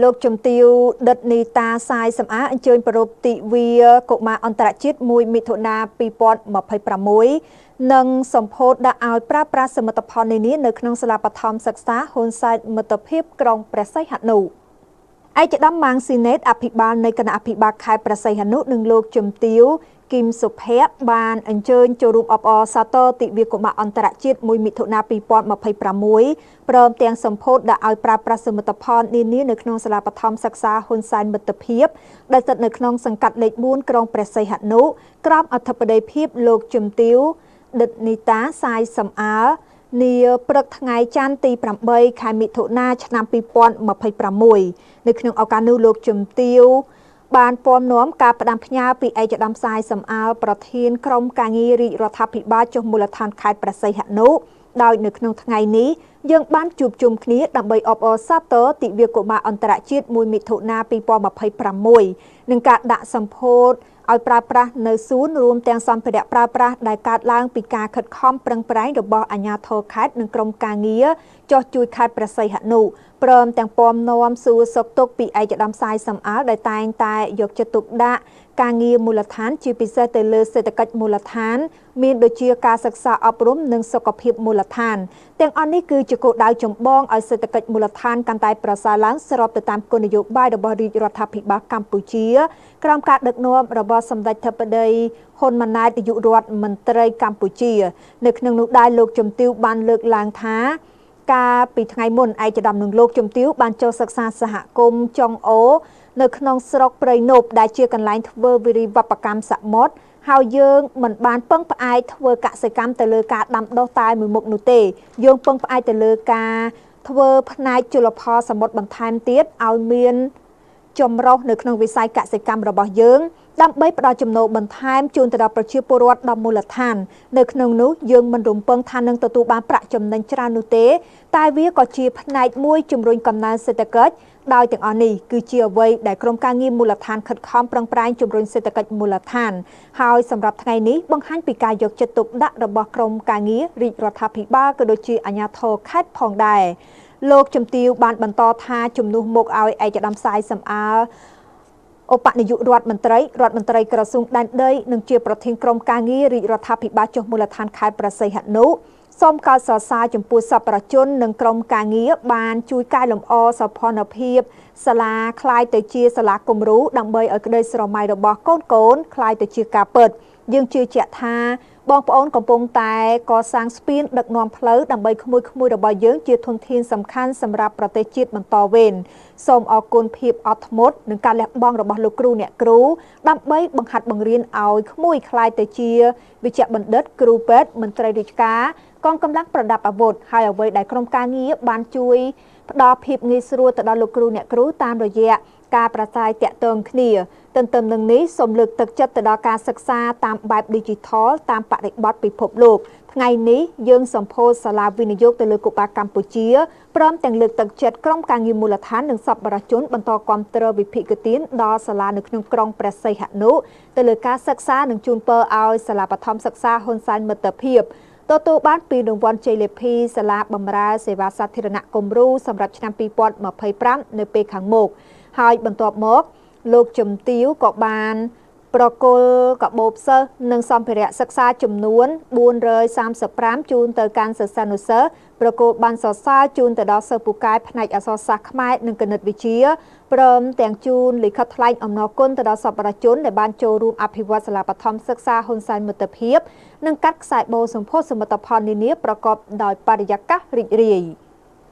លោកជំទាវដិតនីតាសាយសំអាអញ្ជើញប្រារព្ធទិវាកុមារអន្តរជាតិ1មិថុនា2026និងសម្ពោធដាក់ឲ្យប្រើប្រាស់សមិទ្ធផលនានានៅក្នុងសាលាបឋមសិក្សាហ៊ុនសែនមិត្តភាពក្រុងព្រះសីហនុឯកឧត្តមម៉ាងស៊ីណេតអភិបាលនៃគណៈអភិបាលខេត្តព្រះសីហនុនិងលោកជំទាវគឹមសុភ័ក្របានអញ្ជើញចូលរួមអបអរសាទរទិវាកុមារអន្តរជាតិ1មិថុនា2026ព្រមទាំងសម្ពោធដាក់ឲ្យប្រើប្រាស់សមិទ្ធផលនានានៅក្នុងសាលាបឋមសិក្សាហ៊ុនសែនមិត្តភាពដែលស្ថិតនៅក្នុងសង្កាត់លេខ4ក្រុងព្រះសីហនុក្រោមអធិបតីភាពលោកជំទាវដិតនីតាសាយសំអើនាព្រឹកថ្ងៃច័ន្ទទី8ខែមិថុនាឆ្នាំ2026នៅក្នុងឱកាសនោះលោកជំទាវបានពំនាំការផ្ដាំផ្ញើពីឯកឧត្តមសាយសំអើប្រធានក្រុមការងាររាជរដ្ឋាភិបាលចុះមូលដ្ឋានខេត្តព្រះសីហនុដោយនៅក្នុងថ្ងៃនេះយើងបានជួបជុំគ្នាដើម្បីអបអរសាទរទិវាកុមារអន្តរជាតិ1មិថុនា2026និងការដាក់សម្ពោធឲ្យប្រើប្រាស់នៅសួនរួមទាំងសម្ភារៈប្រើប្រាស់ដែលកើតឡើងពីការខិតខំប្រឹងប្រែងរបស់អាជ្ញាធរខេត្តនិងក្រុមការងារចុះជួយខេត្តព្រះសីហនុព្រមទាំងពំនាំសួរសុខទុក្ខពីឯកឧត្តមសាយសំអល់ដែលតែងតែយកចិត្តទុកដាក់ការងារមូលដ្ឋានជាពិសេសទៅលើសេដ្ឋកិច្ចមូលដ្ឋានមានដូចជាការសិក្សាអប់រំនិងសុខភាពមូលដ្ឋានទាំងអស់នេះគឺជាគោលដៅចម្បងឲ្យសេដ្ឋកិច្ចមូលដ្ឋានកាន់តែប្រសើរឡើងស្របទៅតាមគោលនយោបាយរបស់រាជរដ្ឋាភិបាលកម្ពុជាក្រោមការដឹកនាំរបស់សម្ដេចធិបតីហ៊ុនម៉ាណែតនាយករដ្ឋមន្ត្រីកម្ពុជានៅក្នុងនោះដែរលោកជំទាវបានលើកឡើងថាកាលពីថ្ងៃមុនឯកឧត្តមនឹងលោកជំទាវបានចូលសិក្សាសហគមន៍ចុងអូនៅក្នុងស្រុកព្រៃនប់ដែលជាកន្លែងធ្វើវិរិវប្បកម្មសមុទ្រហើយយើងមិនបានពឹងផ្អែកធ្វើកសិកម្មទៅលើការដាំដុះតែមួយមុខនោះទេយើងពឹងផ្អែកទៅលើការធ្វើផ្នែកជលផលសមុទ្របន្ថែមទៀតឲ្យមានចម្រុះនៅក្នុងវិស័យកសិកម្មរបស់យើងដើម្បីផ្ដល់ចំណូលបន្ថែមជូនទៅដល់ប្រជាពលរដ្ឋដល់មូលដ្ឋាននៅក្នុងនោះយើងមិនរំពឹងថានឹងទទួលបានប្រាក់ចំណេញច្រើននោះទេតែវាក៏ជាផ្នែកមួយជំរុញកំណើនសេដ្ឋកិច្ចដោយទាំងអស់នេះគឺជាអ្វីដែលក្រុមការងារមូលដ្ឋានខិតខំប្រឹងប្រែងជំរុញសេដ្ឋកិច្ចមូលដ្ឋានហើយសម្រាប់ថ្ងៃនេះបង្ហាញពីការយកចិត្តទុកដាក់របស់ក្រុមការងាររាជរដ្ឋាភិបាលក៏ដូចជាអាជ្ញាធរខេត្តផងដែរលោកជំទាវបានបន្តថាជំនួសមុខឲ្យឯកឧត្តមសាយសំអើឧបនាយករដ្ឋមន្ត្រីក្រសួងដែនដីនិងជាប្រធានក្រុមការងាររាជរដ្ឋាភិបាលចុះមូលដ្ឋានខេត្តព្រះសីហនុសូមកោតសរសើរចំពោះសប្បុរសជននិងក្រុមការងារបានជួយកែលម្អសោភ័ណភាពសាលាក្លាយទៅជាសាលាគំរូដើម្បីឲ្យក្តីស្រមៃរបស់កូនៗក្លាយទៅជាការពិតយើងជឿជាក់ថាបងប្អូនកំពុងតែកសាងស្ពានដឹកនាំផ្លូវដើម្បីក្មួយៗរបស់យើងជាធនធានសំខាន់សម្រាប់ប្រទេសជាតិបន្តវេនសូមអរគុណភាពអត់ធ្មត់និងការលះបង់របស់លោកគ្រូអ្នកគ្រូដើម្បីបង្ហាត់បង្រៀនឲ្យក្មួយក្លាយទៅជាវិជ្ជបណ្ឌិតគ្រូពេទ្យមន្ត្រីរាជការកងកម្លាំងប្រដាប់អាវុធហើយអ្វីដែលក្រុមការងារបានជួយផ្ដល់ភាពងាយស្រួលទៅដល់លោកគ្រូអ្នកគ្រូតាមរយៈការប្រស័យតាក់ទងគ្នាទន្ទឹមនឹងនេះសូមលើកទឹកចិត្តទៅដល់ការសិក្សាតាមបែប Digital តាមបរិបទពិភពលោកថ្ងៃនេះយើងសម្ពោធសាលាវិនិយោគទៅលើកុមារកម្ពុជាព្រមទាំងលើកទឹកចិត្តក្រុមការងារមូលដ្ឋាននិងសប្បុរសជនបន្តគាំទ្រវិភាគទានដល់សាលានៅក្នុងក្រុងព្រះសីហនុទៅលើការសិក្សានិងជូនពរឲ្យសាលាបឋមសិក្សាហ៊ុនសែនមិត្តភាពទទួលបានពានរង្វាន់ជ័យលាភីសាលាបម្រើសេវាសាធារណៈគំរូសម្រាប់ឆ្នាំ2025នៅពេលខាងមុខហើយបន្ទាប់មកលោកជំទាវក៏បានប្រគល់កាបូបសិស្សនិងសម្ភារៈសិក្សាចំនួន435ជូនទៅកាន់សិស្សានុសិស្សប្រគល់បានសរសើរជូនទៅដល់សិស្សពូកែផ្នែកអក្សរសាស្ត្រខ្មែរនិងគណិតវិទ្យាព្រមទាំងជូនលិខិតថ្លែងអំណរគុណទៅដល់សប្បុរសជនដែលបានចូលរួមអភិវឌ្ឍសាលាបឋមសិក្សាហ៊ុនសែនមិត្តភាពនិងកាត់ខ្សែបូសម្ពោធសមិទ្ធផលនានាប្រកបដោយបរិយាកាសរីករាយ។